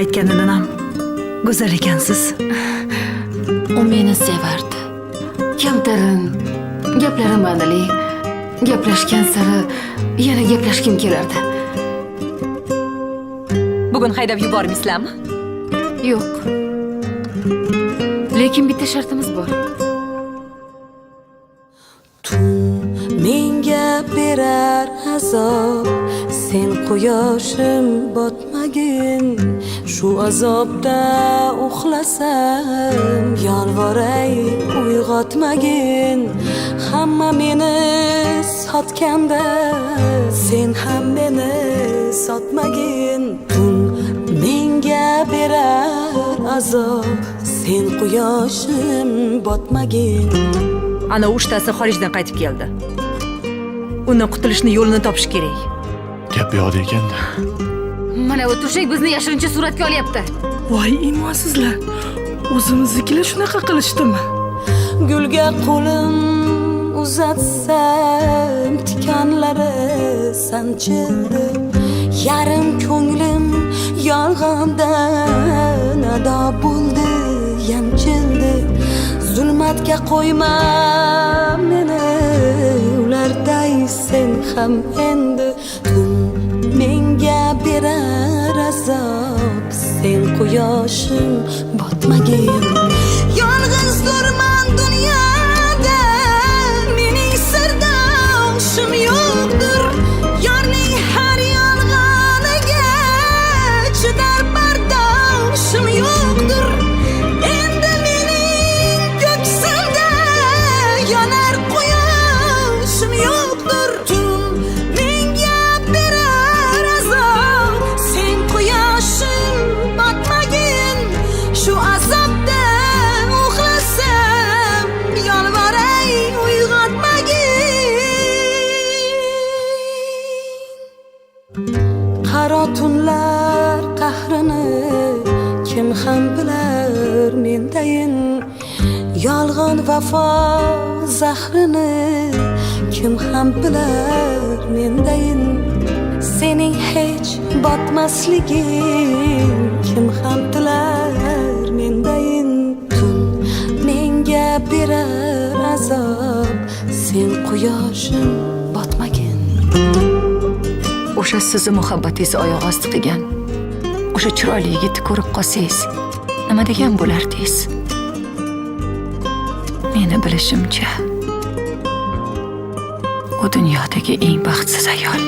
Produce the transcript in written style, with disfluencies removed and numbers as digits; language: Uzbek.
Aytganidan ham go'zal ekansiz. U meni sevardi. Kamtarin, gaplari ma'nili. Gaplashgan sari yana gaplashgim kelardi. Bugun haydab yubormaysizlarmi? Yo'q. Lekin bitta shartimiz bor. Tun menga berar azob, sen quyoshim botmagin. Shu azobda uxlasam, yolvoray, uyg'otmagin. Hamma meni sotganda, sen ham meni sotmagin. Tun menga berar azob, sen quyoshim botmagin. Ana uchtasi xorijdan qaytib keldi. Undan qutulishni yo'lini topish kerak. Gap yo'q ekanda. Mana bu turshak bizni yashirincha suratga olyapti. Voy imonsizlar, o'zimiznikilar shunaqa qilishdimi? Gulga qo'lim uzatsam, tikanlari sanchildi. Yarim ko'nglim yolg'ondan ado bo'ldi, yanchildi. Zulmatga qo'yma meni, ularday sen ham endi. Tun menga berar azob, sen quyoshim botmagin. Yolg'izdurman dunyoda, mening sirdoshim yo'qdir. Yorning har yolg'oniga chidar bardoshim yo'qdir. Endi mening ko'ksimda yonar quyoshim yo'qdir. Tun menga berar azob, sen quyoshim botmagin. Shu azobda uxlasam, yolvoray, uyg'otmagin. Qaro tunlar qahrini kim ham bilar mendayin. Yolg'on vafo zahrini kim ham bilar mendayin. Sening hech botmasliging kim ham tilar mendayin. Tun menga berar azob, sen quyoshim botmagin. O'sha sizni muhabbatingizni oyoq osti qilgan o'sha chiroyli yigitni ko'rib qolsangiz, nima degan bo'lardingiz? Meni bilishimcha, u dunyodagi eng baxtsiz ayol.